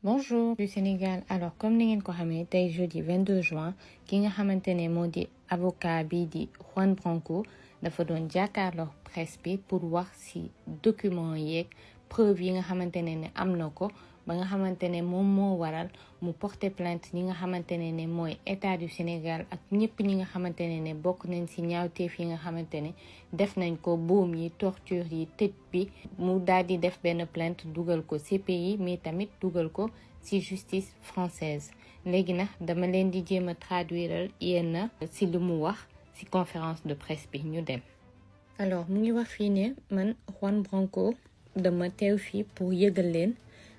Bonjour du Sénégal. Alors comme ni ngeen ko xamee tey jeudi 22 juin ki nga xamante ne moo di avocat bi di Juan Branco dafa doon jàkkaarloo presse bi pour wax ci document yeeg preuve yi nga xamante ne am na ko ba nga xamante ne moom moo waral mu porter plainte ñi nga xamante ne mooy état du Sénégal ak ñëpp ñi nga xamante ne bokk nañ ci ñaawteef yi nga xamante ne def nañ ko boom yi torture yi tëj bi mu daal di def benn plainte dugal ko CPI mais tamit dugal ko ci justice française léegi nag dama leen di jéem a traduire yenn ci lu mu wax ci conférence de presse bi ñu dem. Alors mu ngi wax fii ne man Juan Branco dama teew fii pour yëgal leen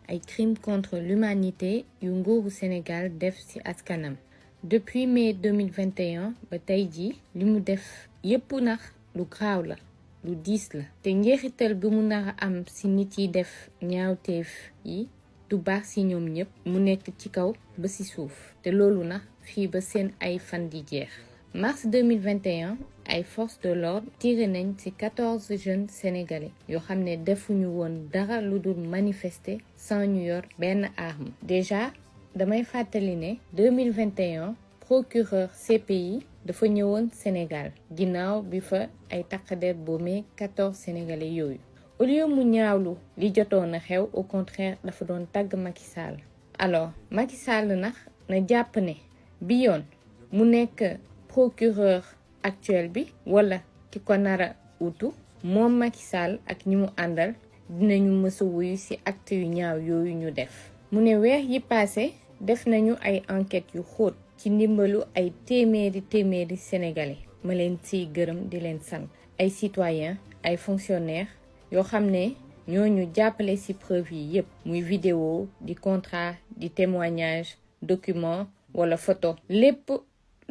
ay crimes contre l'humanité yu nguuru Sénégal def ci askanam depuis mai 2021 ba tey jii li mu def yépp nax lu graaw la lu diis la te njeexital bi mu nar a am ci nit yi def ñaawteef yi du baax ci ñoom ñëpp mu nekk ci kaw ba ci suuf te loolu na fii ba seen ay fan di jeex. Mars 2021 ay forces de l'ordre tiré nañ ci 14 jeunes sénégalais yoo xam ne defuñu woon dara lu dul manifester sans ñu yor benn arme. Déjà damay fàttali ne 2021 procureur CPI dafa ñëwoon Sénégal ginnaaw bi fa ay takk-der boomee 14 sénégalais yooyu. Au lieu mu ñaawlu li jotoon a xew au contraire dafa doon tàgg Macky Sall. Alors Macky Sall nag na jàpp ne bi yoon mu nekk procureur actuel bi wala ki ko nara utu moom Macky Sall ak ñi mu àndal dinañu mësa wuyu ci acte yu ñaaw yooyu ñu def. mu ne weer yi passé def nañu ay enquêtes yu xóot ci ndimbalu ay téeméeri sénégalais ma leen ciy gërëm di leen sant ay citoyens ay fonctionnaires yoo xam ne ñooñu jàppale ci preuve yi yépp muy vidéo di contrat di témoignage document wala photo lépp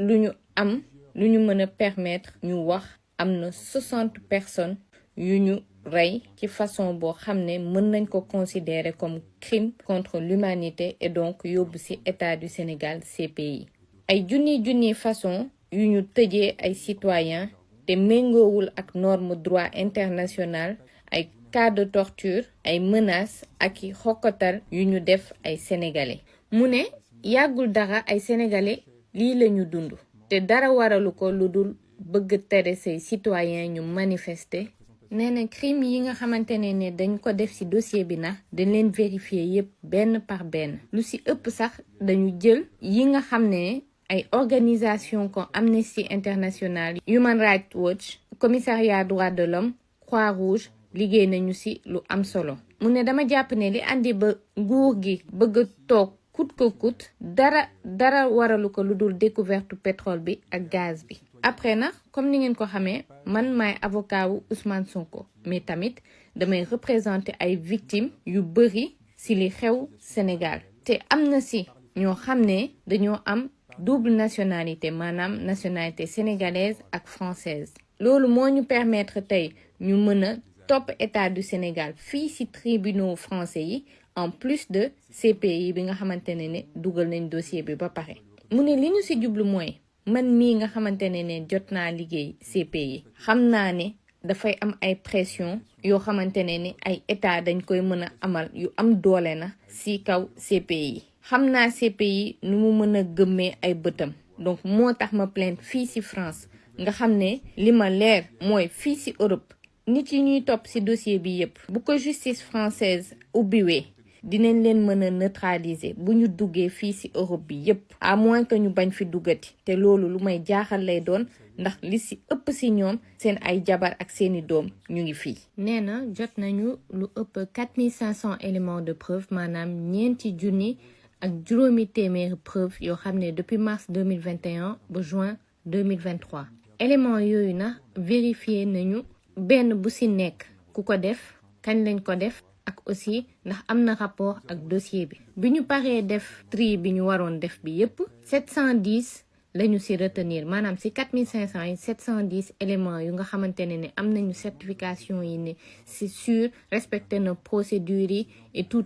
lu ñu am lu ñu mën a permettre ñu wax am na 60 personnes yu ñu rey ci façon boo xam ne mën nañ ko considérer comme crime contre l'humanité et donc yóbbu ci état du Sénégal CPI ay junni façon yu ñu tëjee ay citoyens te méngoowul ak norme droit international ay cas de torture ay menaces ak i xokkatal yu ñu def ay sénégalais. mu ne yàggul dara ay sénégalais lii la ñu dund te dara waralu ko lu dul bëgg tere say citoyens ñu manifester. nee na crime yi nga xamante ne dañ ko def ci dossier bi na dañ leen vérifier yépp benn par benn lu ci ëpp sax dañu jël yi nga xam ne ay organisation comme Amnesty International, Human Rights Watch, Commissariat droits de l'homme, Croix-Rouge liggéey nañu ci lu am solo. mu ne dama jàpp ne li andi ba nguur gi bëgg toog coûte que coûte dara waralu ko lu dul découverte pétrole bi ak gaz bi. après nag comme ni ngeen ko xamee man maay avocat wu Ousmane Sonko mais tamit damay représenter ay victimes yu bari ci li xew Sénégal te am na ci ñoo xam ne dañoo am double nationalité maanaam nationalité sénégalaise ak française. loolu moo ñu permettre tey ñu mën a topp état du Sénégal fii ci tribunaux français yi en plus de CPI bi nga xamante ne dugal nañ dossier bi ba pare. mu ne li ñu ci jublu mooy man mii nga xamante ne jot naa liggéey CPI xam naa ne dafay am ay pression yoo xamante ne ay état dañ koy mën a amal yu am doole na ci kaw CPI. xam naa CPI nu mu mën a gëmmee ay bëtam donc moo tax ma plainte fii ci France nga xam ne li ma leer mooy fii ci Europe nit yi ñuy topp ci dossier bi yépp bu ko justice française ubbiwee dinañ leen mën a neutraliser bu ñu duggee fii ci Europe bi yépp à moins que ñu bañ fi duggati te loolu lu may jaaxal lay doon ndax li ci ëpp ci ñoom seen ay jabar ak seeni doom ñu ngi fii. nee na jot nañu lu ëpp 4500 éléments de preuve maanaam ñeenti junni ak juróomi téeméeri preuve yoo xam ne depuis mars 2021 ba juin 2023 éléments yooyu na vérifié nañu benn bu ci nekk ku ko def kañ lañ ko def ak aussi ndax am na rapport ak dossier bi ñu paree def tri bi ñu waroon def bi yépp 710 lañu ci retenir maanaam ci 4500 yi 710 éléments yu nga xamante ne am nañu certification yi ne c'est sûr respecté na procédure yi et tout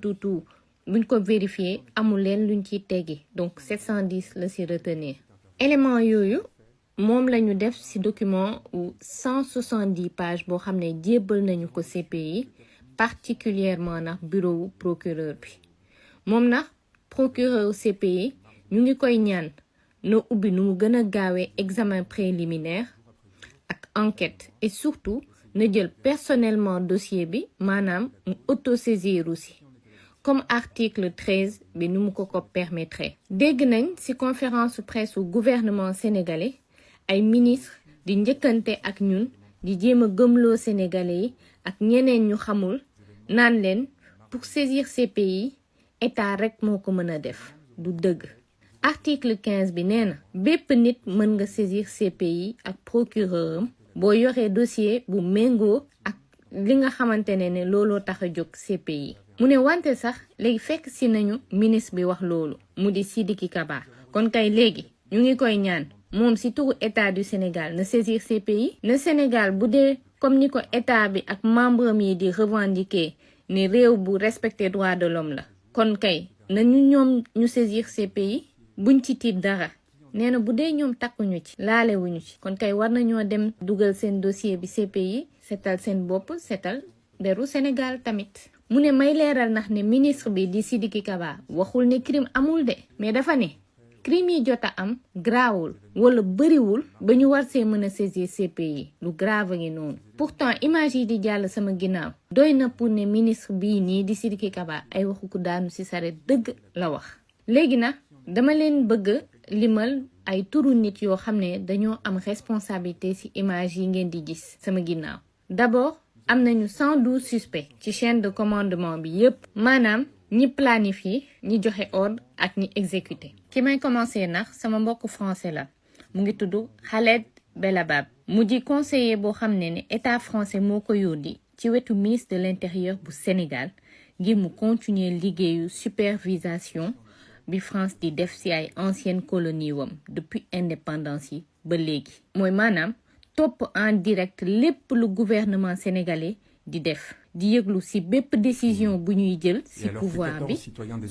buñ ko vérifier amul leen luñ ciy teggi donc 710 la ci retenir. éléments yooyu moom lañu def ci document wu 170 pages boo xam ne jébbal nañu ko CPI particulièrement nag bureau wu procureur bi moom nag procureur CPI ñu ngi koy ñaan na ubbi nu mu gën a gaawee examen préliminaire ak enquête et surtout na jël personnellement dossier bi maanaam mu autosaisir aussi comme article 13 bi nu mu ko permettre. Dégg nañ ci conférence presse gouvernement sénégalais ay ministre di njëkkante ak ñun di jéem a gëmloo sénégalais yi ak ñeneen ñu xamul naan leen pour saisir CPI état rek moo ko mën a def du dëgg. Article 15 bi nee na bépp nit mën nga saisir CPI ak procureur am boo yoree dossier bu méngoo ak li nga xamante ne looloo tax a jóg CPI. mu ne wante sax léegi fekk si nañu ministre bi wax loolu mu di Sidiki Kaba kon kay léegi ñu ngi koy ñaan moom si turu état du Sénégal na saisir CPI. na Sénégal bu dee comme ni ko état bi ak membre yi di revendiquer ne réew bu respecter droit de l'homme la kon kay na ñoom ñu saisir CPI buñ ci tiit dara. nee na bu dee ñoom takkuñu ci laalewuñu ci kon kay war nañoo dem dugal seen dossier bi CPI setal seen bopp setal deru Sénégal tamit. mu ne may leeral ndax ne ministre bi di Sidiki Kaba waxul ne crime amul de mais dafa ne crime yi jot a am grawul wala bëriwul ba ñu war see mën a saisir CPI lu grave ngi noonu. pourtant image yi di jàll sama ginnaaw doy na pour ne ministre bii nii di Sidiki Kaba ay waxu ko daanu ci saret dëgg la wax. léegi nag dama leen bëgg limal ay turu nit yoo xam ne dañoo am responsabilité ci image yi ngeen di gis sama ginnaaw. d'abord am nañu 112 suspects ci chaîne de commandement bi yépp maanaam ñi planifié ñi joxe ordre ak ñi exécuté. ki may commencer nag sama mbokk français la mu ngi tudd Khaled Belabab mu di conseiller boo xam ne état français moo ko yónni ci wetu ministre de l'intérieur bu Sénégal ngir mu continuer liggéeyu supervision bi France di def ci ay ancienne colonie wam depuis indépendance yi ba léegi. mooy maanaam topp en direct lépp lu gouvernement sénégalais di def di yëglu ci bépp décision bu ñuy jël ci pouvoir bi su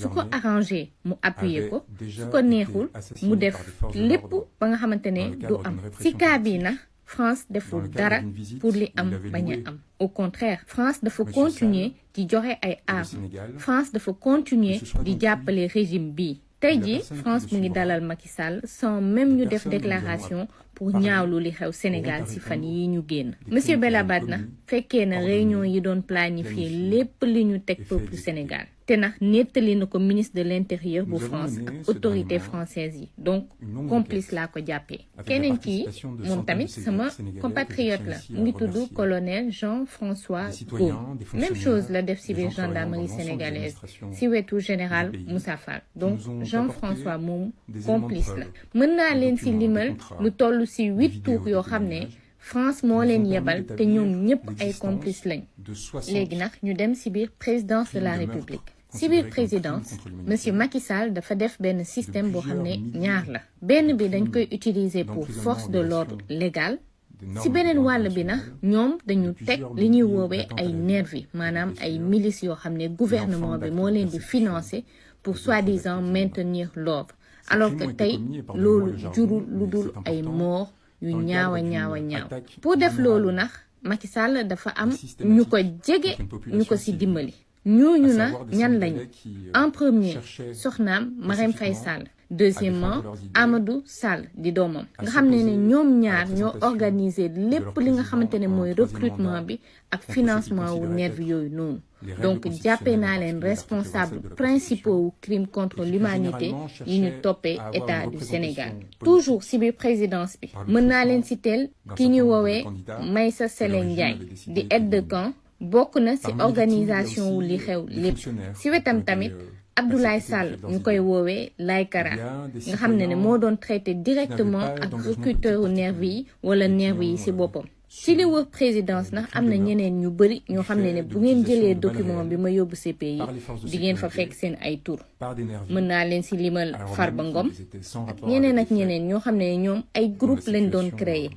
ko arrangé mu appuyer ko su ko neexul mu def lépp ba nga xamante ne du am. ci cas bi na France deful dara pour li am bañ a am. au contraire France dafa continuer di joxe ay armes France dafa continuer di jàppale régime bi. tey jii France mu ngi dalal Macky Sall sans même ñu def déclaration pour ñaawlu li xew Sénégal ci fan yi ñu génn. monsieur Belabad na fekkee na réunion yi doon planifier lépp li ñu teg peuple Sénégal te nag nettali na ko ministre de l'intérieur bu France ak autorité française yi donc complice laa ko jàppee. keneen kii moom tamit sama compatriote la mu ngi tudd colonel Jean-François Gaume même chose la def ci biir gendarmerie sénégalaise ci wetu général Moussa Fall donc Jean-François moom complice la. mën naa leen ci limal lu toll ci 8 tours yoo xam ne France moo leen yebal te ñoom ñëpp ay complice lañ. léegi nag ñu dem ci biir présidence de la République. ci biir présidence monsieur Macky Sall dafa def benn système boo xam ne ñaar la. benn bi dañ koy utiliser pour force de l'ordre légale. ci beneen wàll bi nag ñoom dañu teg li ñuy woowee ay nervi maanaam ay milices yoo xam ne gouvernement bi moo leen di financer pour soi-disant maintenir l'ordre alors que tey loolu jurul lu dul ay mort yu ñaaw a ñaaw. pour def loolu nag Macky Sall dafa am ñu ko jege ñu ko ci dimbali. ñooñu na ñan lañu en premier soxnaam Marème Faye Sall deuxièmement Amadou Sall di doomam nga xam ne ñoom ñaar ñoo organiser lépp li nga xamante ne mooy recrutement bi ak financement wu nervi yooyu noonu donc jàppee naa leen responsable principaux wu crime contre l'humanité yi ñu toppee état du Sénégal. toujours ci biir présidence bi mën naa leen citeel ki ñu woowee Maïssa Sélé Ndiaye di aide de camp bokk na ci organisation wu li xew lépp ci wetam tamit Abdoulaye Sall ñu koy woowee Laykara nga xam ne moo doon traité directement ak recruteur nervi yi wala nervi yi ci boppam. ci li wër présidence nag am na ñeneen ñu bari ñoo xam ne bu ngeen jëlee document bi ma yóbbu CPI di ngeen fa fekk seen ay tur mën naa leen ci limal Farba Ngom ak ñeneen ñoo xam ne ñoom ay groupe lañ doon créer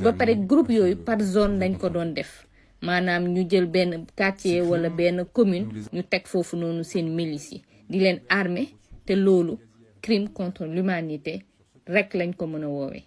ba pare groupe yooyu par zone lañ ko doon def. maanaam ñu jël benn quartier wala benn commune ñu teg foofu noonu seen milices yi di leen armer te loolu crime contre l'humanité rek lañ ko mën a woowee.